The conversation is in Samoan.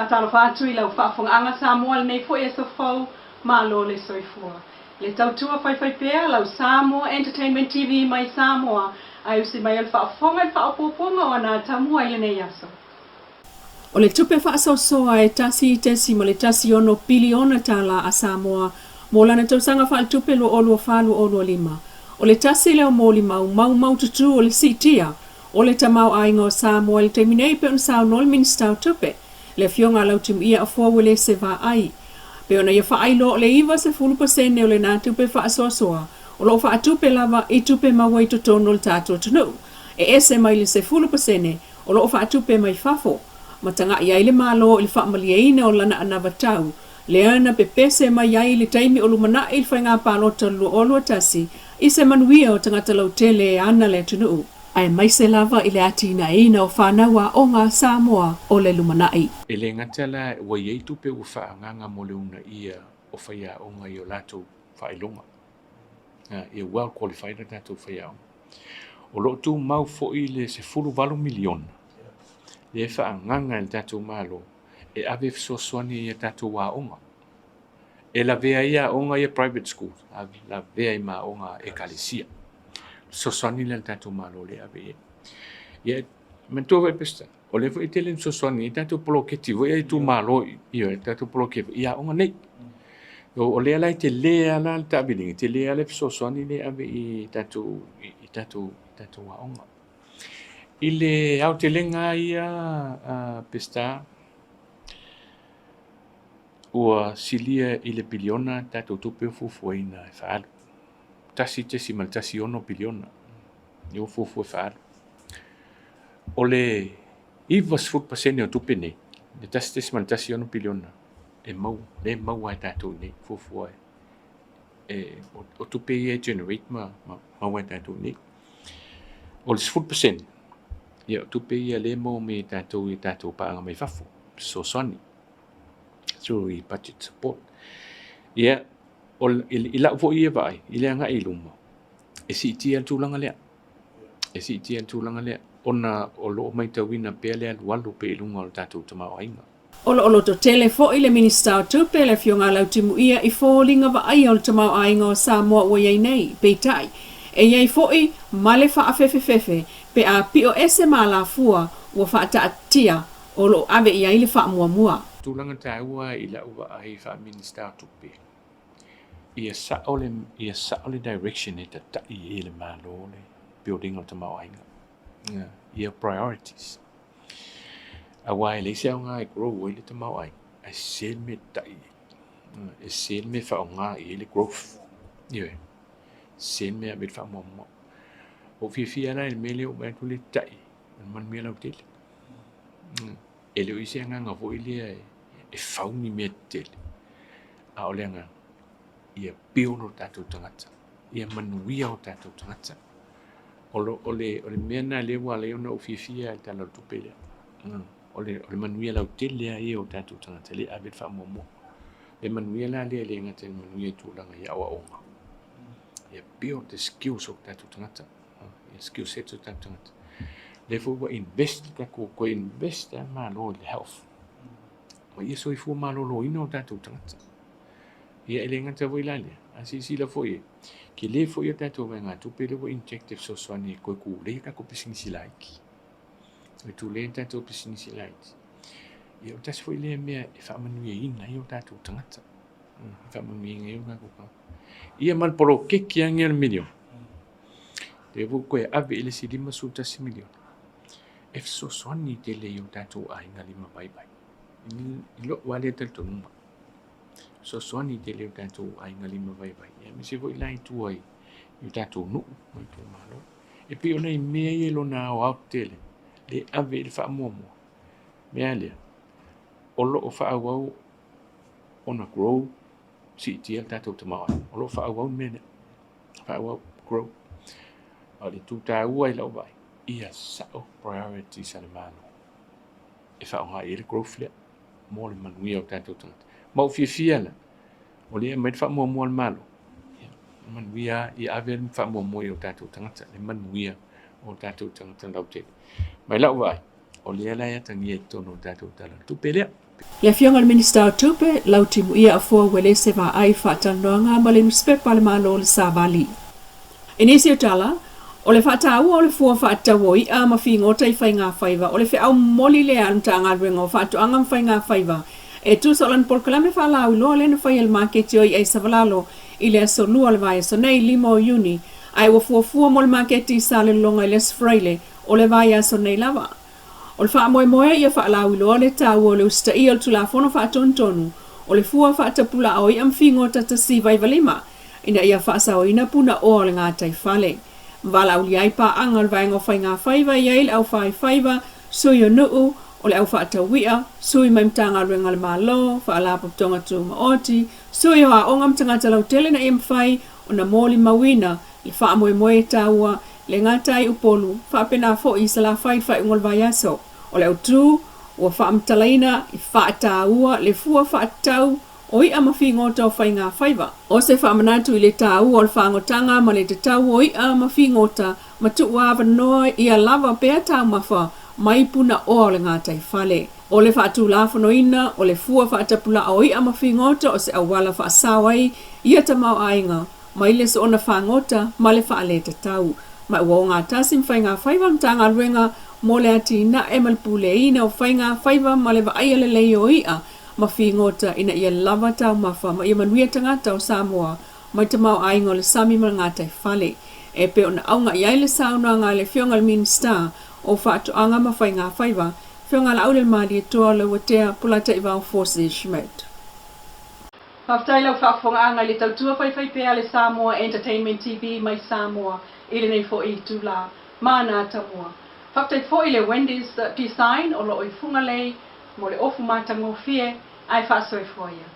Faatalofa atu i lau faafofogaaga Samoa i lenei foi aso fou, malo le soifua. Le tautua faifaipea lau Samoa Entertainment TV mai Samoa ae usi mai o le faafofoga i le faaopoopoga o ana atamua i lenei aso. O le tupe faasoasoa e $1.16 piliona a Samoa mo lana tausaga faaletupe 2024/2025, o le tasi lea o molimau maumaututu o le siitia o le tamaoaiga o Samoa i le taimi nei, pei ona saunoa le Minisita o Tupe, le Afioga a Lautimuia Afoa Uelese Vaai. Pei ona ia faailoa o le 90% o lena tupe faasoasoa o lo o faatupe lava i tupe maua i totonu o le tatou atunuu, e ese mai le 10% o lo o faatupe mai fafo, ma tagai ai le Malo i le faamalieina o lana anavatau lea na pepese mai ai i le taimi o lumanai i le faiga palota o le 2021 i se manuia o tagata lautele e ana le atunuu, aemaise lava i le atinaeina o fanau aoga a Samoa o le lumanai. E le gata la ua i ai tupe ua faaagaga mo le uunaia o faiaoga i o latou faailoga, ia well qualified a tatou faiaoga. O lo o tumau foi le $18 miliona lea e faaagaga e le tatou Malo e ave e fesoasoani i a tatou aoga. E lavea ai aoga ia private schools, a lavea ai ma aoga a Ekalesia. Fesoasoani lea a le tatou Malo lea e ave i ai. Ia, manatua foi Peseta, o lea foi e tele ina fesoasoani ai tatou poloketi foi ia a itumalo, ioe, tatou poloketi i aoga nei. O lea la e tele lava la le taaviliga, e tele lava le fesoasoani lea e ave i tatou i tatou tatou aoga. I le aotelega lava ia Peseta, ua silia i le piliona tatou tupe ua fuafuaina e faaalu. $1.16 piliona lea ua fuafua e faaalu. O le 90% o tupe nei, le $1.16 piliona, e maua, lea e maua lava e tatou i inei, fuafua e, o tupe ia e generate ma maua e tatou i inei. O le 10%, ia o tupe ia lea e maua mai e tatou i tatou paaga mai fafo, fesoasoani, through i budget support. Ia, o, i lau foi ia vaai, i le agai i luma, e siitia le tulaga lea. E siitia le tulaga lea, ona o lo o matauina pea le alualu pea i luga o le tatou tamaoaiga. O lo o lototele foi le Minisita o Tupe, le Afioga a Lautimuia, i foliga vaaia o le tamaoaiga o Samoa ua i ai nei, peitai, e i ai foi ma le faafefefefe pe a pio ese ma alafua ua faataatia o lo o ave i ai le faamuamua. Tulaga taua i lau vaai faa-Minisita o Tupe, ia sao le, ia sao le direction e tatai i ai le Malo le building o le tamaoaiga. Ia priorities. Aua e leai se aoga e grow ai le tamaoaiga, ae sese le mea e tatai i ai. E sese le mea e faaaoga i ai le growth. Ioe. Sese le mea e ave i ai le faamuamua. Ua ou fiafia la i le mea lea ua vaai atu le tatai o le manuia lautele. E le o i ai se agaga foi lea e fau ni mea tetele, a o le agaga ia build o tatou tagata, ia manuia o tatou tagata. O le mea lena lea ua ala ai ona ou fiafia i le Tala o le Tupe lea. O le manuia lautele lava ia o tatou tagata lea e ave le faamuamua. Le manuia la lea e le gata i le manuia i tulaga i aoaoga, ia build the skills o tatou tagata, ia skill sets o tatou tagata. Lea foi ua invest le tatou, toe invest lava le Malo i le health, ma ia soifua maloloina o tatou tagata. Ia e le gata foi la i lea, a silasila foi e tele foi a tatou vaegatupe lea ua inject e fesoasoani e toe tulei a tatou pisinisi laiti. Toe tulei a tatou pisinisi laiti. Ia o le tasi foi lea mea e faamanuiaina ai o tatou tagata. E faamanuiaina ai o tatou tagata. Ia ma le poloketi lava lenei o le miliona. Lea foi ua toe ave i le isi $51 miliona e fesoasoani tele i o tatou aiga lima vaivai. I lou lava lea talitonuga. Fesoasoani tele i o tatou aiga lima vaivai, aemaise foi la i tua i o tatou nuu ma itumalo. E pei o nai mea ia i lona aoaotetele lea e ave i le faamuamua. Mea lea, o lo o faaauau ona grow, siitia le tatou tamaoaiga. O lo o faaauau le mea lea, faaauau, grow. A o le itu taua i lau vaai, ia sao priorities a le Malo e faaaoga i ai le growth lea mo le manuia o tatou tagata. Ma ua fiafia la, o lea e aumai le faamuamua a le Malo, ia manuia, ia ave le faamuamua i o tatou tagata, le manuia o tatou tagata lautele. Ma i lau vaai, O lea la e atagia i totonu o le tatou Tala o le Tupe lea. Le Afioga i le Minisita o Tupe, Lautimuia Afoa Uelese Vaai Faatalanoaga ma le Nusipepa a le Malo Le Savali. I nisi o tala, o le faataua o le fua faatatau o i'a ma figota i faigafaiva o le feau momoli lea a le Matagaluega o Faatoaga ma Faigafaiva e tusa o lana polokalame faalauiloa lea na fai e le maketi o i'a i Savalalo i le aso Lua o le vaiaso nei, 5 o Iuni, ae ua fuafua mo le maketi i Salelologa i le aso Faraile o le vaiaso nei lava. O le faamoemoe ia faalauiloa le taua o le usitaia o le Tulafono Faatonutonu o le Fua Faatapulaa o I'a ma Figota 1995 ina ia faasaoina punaoa o le gataifale. Valaaulia ai paaga o le Vaega o Faigafaiva e i ai le aufaifaiva, sui o nuu, o le aufaataui'a, sui mai Matagaluega a le Malo, Faalapotopotoga Tumaoti, sui o aoga ma tagata lautele ina ia mafai ona molimauina le faamoemoe taua le gata ai Upolu, faapena foi i Salafai i le faaiuga o le vaiaso. O le autu ua faamatalaina i faataua le fua faatatau o i'a ma figota o faigafaiva. O se faamanatu i le taua o le fagotaga ma le tatau o i'a ma figota ma tuuavanoa ia lava pea taumafa mai punaoa o le gataifale. O le faatulafonoina o le fua faatapulaa o i'a ma figota o se auala faasao ai ia tamaoaiga mai le soona fagota ma le faaletatau, ma ua ogatasi ma faigafaiva o le Matagaluega mo le atinae ma le puleaina o faigafaiva ma le vaaia lelei o i'a ma figota ina ia lava taumafa ma ia manuia tagata o Samoa mai tamaoaiga o le sami ma le gataifale. E pei ona auga i ai le saunoaga a le Afioga i le Minisita o Faatoaga ma Faigafaiva, Afioga Laaulialemalietoa Leuatea Polataivao Fosi Schmidt. Faafetai i lau faafofogaaga i le tautua faifaipea a le Samoa Entertainment TV mai Samoa i lenei foi itula. Mana Tamua. Faafetai foi i le Wendy's Design o lo o i Fugalei mo le ofu matagofie ae faasoifua ia.